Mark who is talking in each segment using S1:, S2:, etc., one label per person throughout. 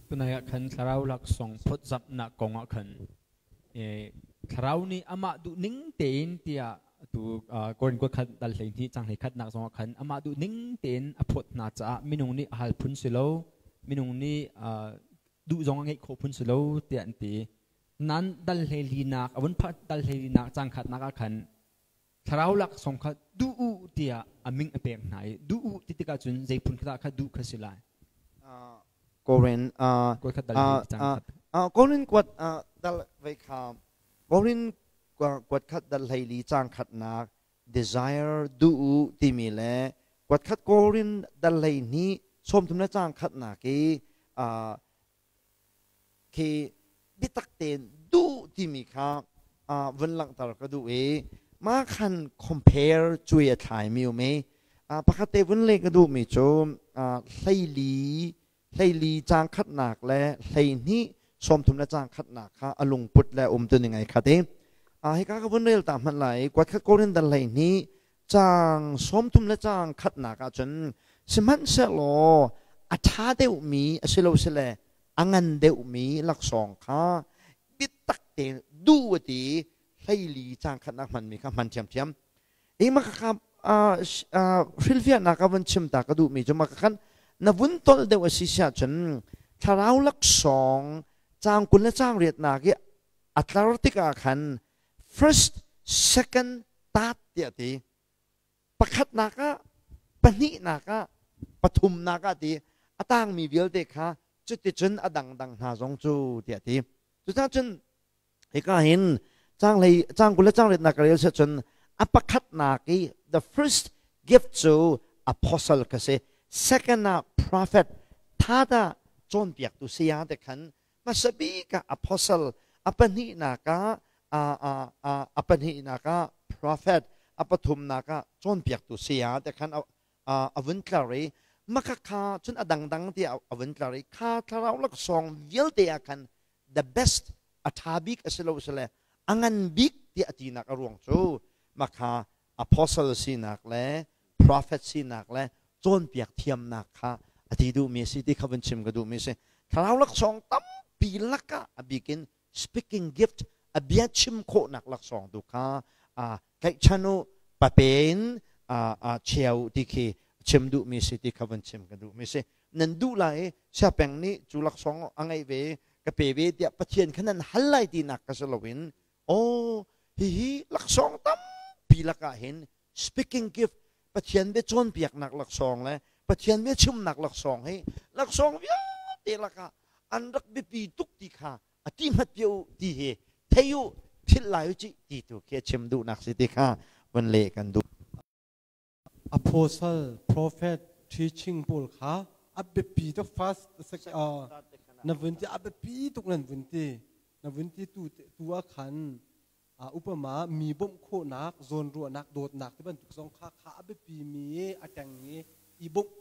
S1: Tunai ah khan thlarau laksawng phawtzamhnak kong ah khan thlarau nih amah duh ning tein tiah tu Korin kuat khat dal 12 cang 11 nak zong ah khan amah duh ning tein a phawt hna caah minung nih hal phun si lo, minung nih duh zong a ngeih khawh phun si lo tiah an ti. Nan dal 14 nak a vun phat dal 14 nak cang khatnak ah khan thlarau laksawng kha duh u tiah a min a pek hna i duh u ti tikah cun zei phun kha kha duh kha si lai?
S2: Korin Korin kuat dal vei kha Korin kuat khat dal 14 cang khatnak desire duh u timi le kuat khat Korin dal 12 30 le cang khatnak i khi biatak tein duh timi kha vun langhter ka duh i mah khan compare cuai a thlaimi um i pakhat te vun leh ka duhmi cu 14 cang khatnak le 12 30 le cang khatnak kha a lungput le um tu ning ai khat i hika ka vun rel ta hmanh lai. Kuat khat Korin dal 12 cang 30 le cang khatnak ahcun, sihmanhsehlaw a ṭha deuhmi asilosile a ngan deuhmi laksawng kha biatak tein duh a ti. 14 cang khatnak hmanmi kha hman ṭhiamṭhiam i mah kha hrilhfiahnak ka vun chim ta ka duhmi cu mah khan na vun tolh deuh a si siah cun thlarau laksawng cang 20 le cang riatnak i a tlar tikah khan first, second, third tiah ti, pakhatnak ah, pahnihnak ah, pathumnak ah ti, a tangmi vialte kha cuticun a dangdang hna zong cu tiah ti. Cucaah cun hika hin cang hlei cang 20 le cang riatnak ka rel cun a pakhatnak i the first gift cu apostle ka si, second ah prophet, third ah cawnpiaktu saya te khan hmasa bik ah apostle, a pahnihnak ah prophet, a pathumnak ah cawnpiaktu saya te khan a vun tlar i maka kha cun a dangdang tiah a vun tlar i kha thlarau laksawng vialte ah khan the best, a ṭha bik a si lo sile a ngan bik tiah a tinak a ruang cu makha apostle sinak le prophet sinak le cawnpiak thiamnak kha a ti duhmi a si ti kha vun chim ka duhmi a si. Thlarau laksawng tampi lakah a bikin speaking gift, a bia chim khawhnak laksawng tu kha tlaihchan u, pape in cheu ti khi chim duhmi si ti kha vun chim ka duhmi si. Nan duh lai i siapeng nih cu laksawng a ngeih ve ka pe ve tiah Pathian kha nan hal lai tinak ka si loin, oh, hihi laksawng tampi lakah hin speaking gift, Pathian bia cawnpiaknak laksawng le Pathian bia chimnak laksawng hi laksawng vialte lakah an rak biapi tuk ti kha a ti hmat pia u ti hi thei u, philh lai u cih ti tu khi a chim duhnak si ti kha vun leh kan duh.
S3: Apostle, prophet, teaching pawl kha a biapi tuk. First na vun ti a biapi tuk, nan vun ti na vun ti tu tu ah khan upama mi bawmh khawhnak, zawnruahnak, dawtnak ti bantuk zong kha kha a biapi mi a teng i i bawmh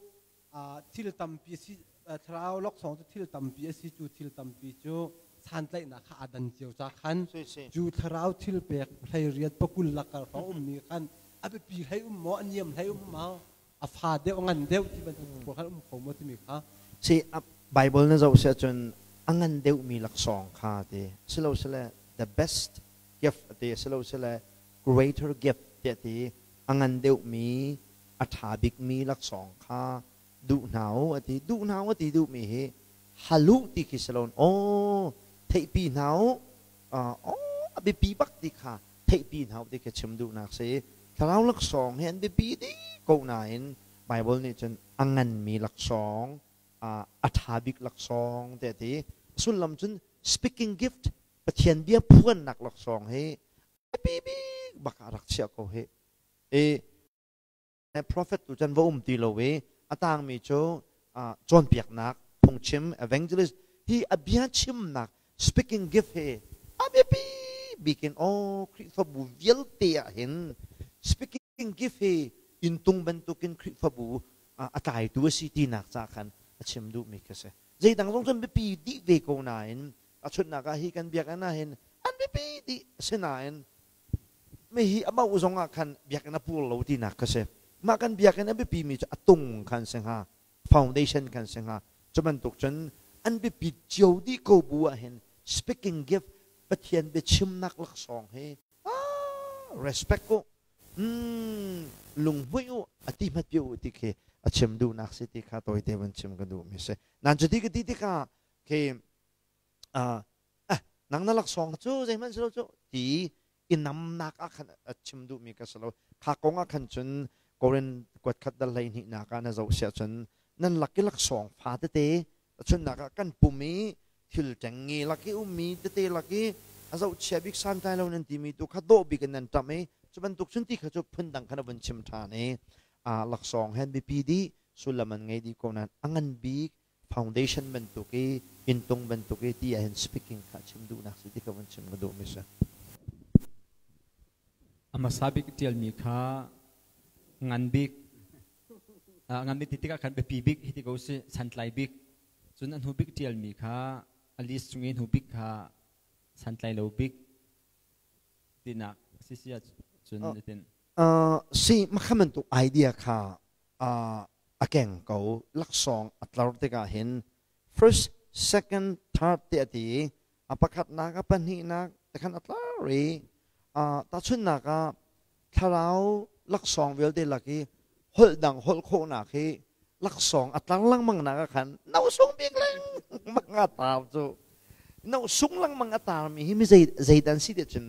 S3: thil tampi si. Thlarau laksawng cu thil tampi a si. Cu thil tampi cu santlaihnak kha aa dan cio ca khan cu thlarau thil pek 18 pakul lakar hrawng ummi khan a biapi hlei um maw, a niam hlei um maw, a fa deuh, a ngan deuh ti bantuk pawl khan um kho maw timi kha?
S2: Si, Bible na zoh si ahcun a ngan deuhmi laksawng kha ti silo sile the best gift ti silo sile greater gift tiah ti, a ngan deuhmi, a ṭha bikmi laksawng kha duh hna u a ti. Duh hna u a ti duhmi hi halu ti khi si loin aw theihpi hna u, aw a biapi bak ti kha theihpi hna u ti khi chim duhnak si. Thlarau laksawng hi an biapi dih ko nain Bible nih cun a nganmi laksawng, a ṭha bik laksawng te ti sullam cun speaking gift, Pathian bia phuannak laksawng hi biapi bik bak ah rak chiah ko hi. I prophet tu chan va um ti lo i a tangmi cu cawnpiaknak, phungchim, evangelist hi a bia chimnak speaking gift hi a biapi bikin aw Khrihfabu vialte ah hin speaking gift hi intung bantukin Khrihfabu a tlaitu a si tinak ca khan a chim duhmi khi si. Zeidang zong cun biapi dih ve ko nain a chunnak ah hi kan biakinn ah hin an biapi dih sinain mi hi a mauh zong ah khan biakinn a pur lo tinak kha si. Mah kan biakinn a biapi mi cu a tung khan si hnga, foundation khan si hnga. Cu bantuk cun An biapit cio dih ko bu ahhin speaking gift, Pathian biachimnak laksawng hi respect u, lunghmuih u, a ti hmat pi u ti khi a chim duhnak si ti kha tawite van chim ka duhmi si. Nan cuti ka ti tikah khi nang na laksawng cu zeihmanh si lo cu ti i namnak ah khan a chim duhmi ka si lo. Kha kong ah khan cun Korin kuat khat dal 12 nak ah na zoh siah cun nan lak i laksawng fa tete, chunnak ah kan pum i thil ṭengnge lak i ummi tete lak i a zohchia bik santlai lo nan timi tu kha dawh bik in nan ṭamh i cu bantuk cun ti kha cu phundang khan a vun chim ṭhan i laksawng hen biapi dih, sullam an ngei dih ko nain a ngan bik foundation bantuk i inntung bantuk i ti ahhin speaking kha chim duhnak si ti kha vun chim ka duhmi si.
S1: A hmasa bik ṭialmi kha ngan bik, ngan bik ti tikah khan biapi bik hi ti ko sih, santlai bik. Cun a hnu bik ṭialmi kha a list chung i hnu bik kha santlai lo bik tinak si si ahcun itin.
S2: Si makha bantuk idea kha a keng ko. Laksawng a tlar tikah hin first, second, third ti a ti i a pakhatnak, a pahnihnak te khan a tlar i tahchunhnak ah thlarau laksawng vialte lak i holh dang holh khawhnak hi laksawng a tlar lengmang nak ah khan no sung bik lengmang a tar cu. No sung lengmang a tarmi hi mi zei zeidan si ti cun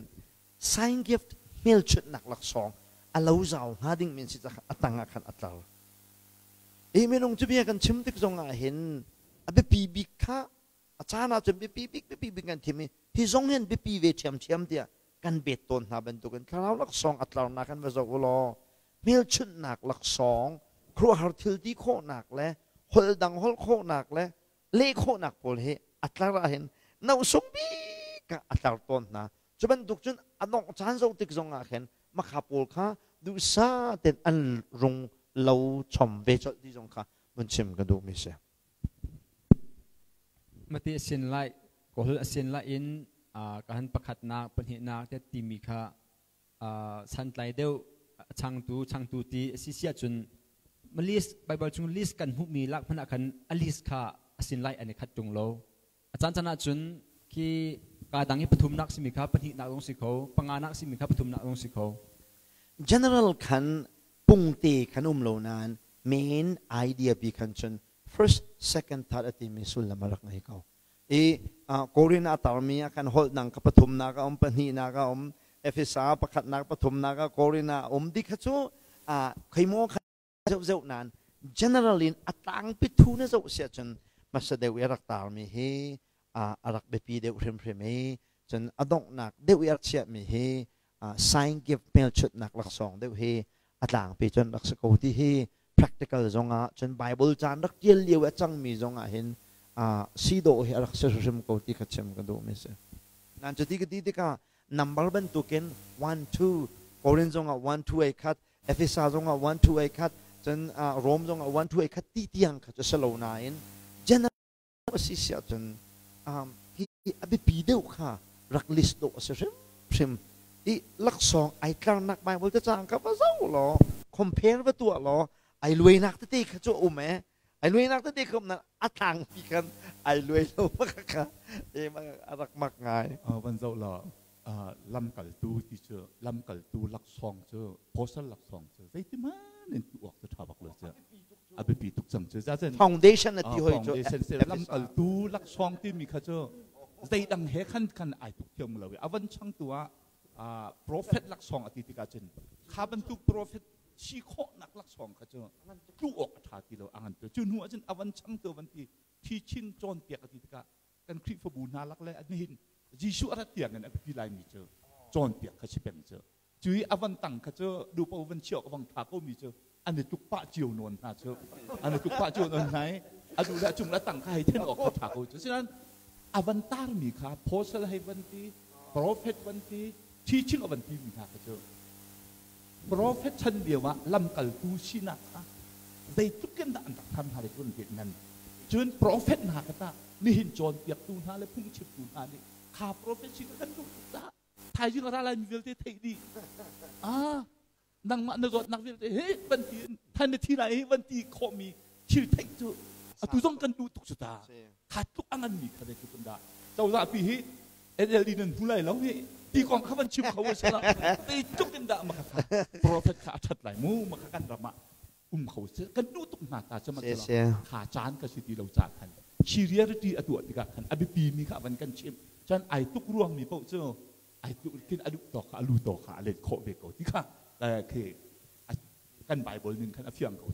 S2: sign gift, hmelchunhnak laksawng a lo zau hnga ding min si a tang ah khan a tlar i minung cu bia kan chim tik zong ah hin a biapi bik kha a caan ah cun biapi bik biapi bik kan thim i hi zong hin biapi ve ṭhiamṭhiam tiah kan bet tawn hna bantukin thlarau laksawng a tlarnak kan va zoh u law hmelchunhnak laksawng, khuaruahhar thil ti khawhnak le holh dang holh khawhnak le leh khawhnak pawl hi a tlar ahhin nosung bik ah a tlar tawn hna. Cu bantuk cun a dongh caan zoh tik zong ah khin makha pawl kha duhsah tein an rung lo chom ve colh ti zong kha vun chim ka duhmi si.
S1: Mati a sin lai, kawl a sin lai in ka han pakhatnak, pahnihnak te timi kha santlai deuh, changtu changtu ti a si si ahcun list, Bible chung list kan hmuhmi lak hmanh ah khan a list kha a sin lai an i khat ṭung lo. A caan caan ahcun khi kaa dang i pathumnak simi kha pahnihnak zong si kho, panganak simi kha pathumnak zong si kho.
S2: General khan pungte khan um lo nain main idea bi khan cun first, second, third a timi sullam a rak ngei ko. I Korin a tarmi ah khan holh dang kha pathumnak a um, pahnihnak a um, Efesa pakhatnak, pathumnak ah Korin ah a um ti kha cu khoi maw kha zoh nain general in a tlangpi thu na zoh si ahcun hmasa deuh i a rak tarmi hi a rak biapi deuh hrimhrim i cun a donghnak deuh i a rak chiahmi hi sign gift, hmelchunhnak laksawng deuh hi a tlangpi cun rak si ko ti hi practical zongah cun Bible caan rak tial lio i a cangmi zongah hin si dawh hi a rak si hrim ko ti kha chim ka duhmi si. Nan cuti ka ti tikah number bantukin 1 2 Korin zongah 1 2 ai khat, Efesa zongah 1 2 ai khat, cun Rome zongah 1 2 ai khat ti tiang kha cu si lo nain general a si si ahcun hi a biapi deuh kha rak list dawh a si hrimhrim i laksawng ai tlarnak Bible te cang kha va zoh law, compare va tuah law, ai luainak tete kha cu a um e, ai luainak tete kha um na a tlangpi khan ai luai lo kha a rak mak ngai.
S4: Van zoh law, lamkaltu ti cu, lamkaltu laksawng cu, apostle laksawng cu zeitihmanh in tu awk cu ṭha bak lo cu, a biapi tuk cang cu.
S2: Foundation a ti hoi cu.
S4: Foundation se lamkaltu laksawng timi kha cu zeidang he khan khan ai tuk thiam lo i a van changtu ah prophet laksawng a ti tikah cun kha bantuk prophet si khawhnak laksawng kha cu tlu awk a ṭha ti lo, a ngan tu. Cu hnu ah cun a van changtu van ti teaching, cawnpiak a ti tikah kan Khrihfabu hna lak le nihin Jesuh a rat tiang in a biapi laimi cu cawnpiak kha si peng cu. Cu i a van tang kha cu dupo van chiah awk a vang tha ko mi cu an i tuk pah cio nawn hna cu, an i tuk pah cio nawn hna i a duh le a cung le a tang kha hei then awk kha tha ko cu. Sinain a van tarmi kha apostle hei van ti, prophet van ti, teaching a van ti mi hna kha cu prophet chan lio ah lamkaltu sinak kha zeitluk in dah an rak tham hna le cun nan cun prophet hna kha tah nihin cawnpiaktu hna le phungchimtu hna nih kha prophet si kha kan duh tuk caah thaizing a ra lai mi vialte theih dih, ah nangmah na zawtnak vialte he van ti than na thi lai hi van ti khawhmi thil theih cu. Atu zong kan duh tuk cu ta. Kha tluk a nganmi kha zeitluk in dah cozah pi hi NLD nan hmu lai lo hi ti kong kha van chim kho sala zeitluk in dah maka kha prophet kha a that lai mu maka kan ram ah um kho se kan duh tuk hna ta chama kha caan ka si ti lo ca khan seriality a tuah tikah khan a biapi mi kha van kan chim chan ai tuk ruang mi paoh cu ai tuk kin a duh tawk kha a lu tawk kha a let khawh ve ko ti kha khi kan Bible nin khan a fiang ko.